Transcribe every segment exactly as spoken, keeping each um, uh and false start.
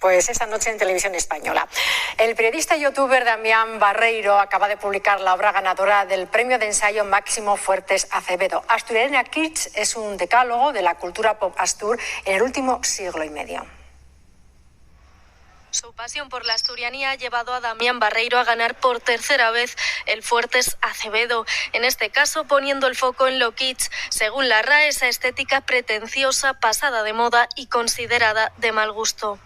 Pues esa noche en Televisión Española. El periodista y youtuber Damián Barreiro acaba de publicar la obra ganadora del premio de ensayo Máximo Fuertes Acevedo. Asturianina Kids es un decálogo de la cultura pop astur en el último siglo y medio. Su pasión por la asturianía ha llevado a Damián Barreiro a ganar por tercera vez el Fuertes Acevedo, en este caso poniendo el foco en lo kitsch, según la rae, esa estética pretenciosa, pasada de moda y considerada de mal gusto.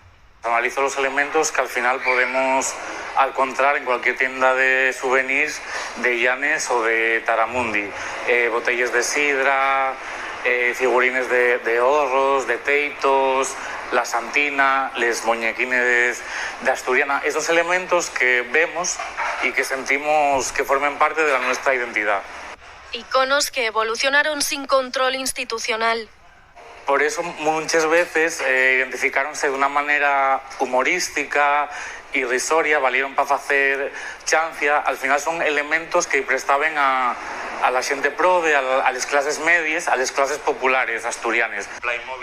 Analizo los elementos que al final podemos alcontrar en cualquier tienda de souvenirs de Llanes o de Taramundi. Eh, botelles de sidra, eh, figurines de, de horros, de teitos, la santina, les muñequines d'Asturiana, esos elementos que vemos y que sentimos que formen parte de la nuestra identidad. Iconos que evolucionaron sin control institucional. Por eso muchas veces, eh, identificáronse de una manera humorística, irrisoria, valieron pa facer chancia. Al final son elementos que prestaben a, a la xente prove, a, a les clases medies, a les clases populares asturianes.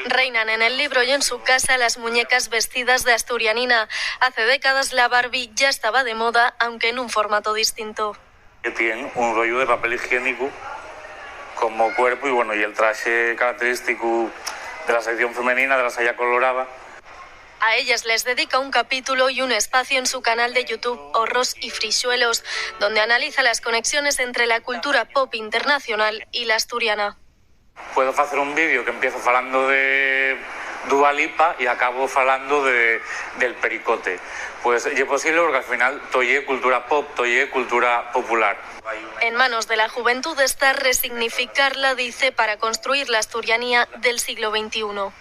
Reinan en el libro y en su casa las muñecas vestidas de asturianina. Hace décadas la Barbie ya estaba de moda, aunque en un formato distinto. Que tien un rollu de papel higiénicu como cuerpu y, bueno, y el traxe característicu de la sección femenina de la saya colorada. A ellas les dedica un capítulo y un espacio en su canal de YouTube, Horros y Frixuelos, donde analiza las conexiones entre la cultura pop internacional y la asturiana. Puedo facer un vídeo que empiezo falando de Dua Lipa y acabo falando de, del pericote. Pues ye posible porque al final todo ye cultura pop, todo ye cultura popular. En manos de la juventud está resignificarla, dice, para construir la asturianía del siglo veintiuno.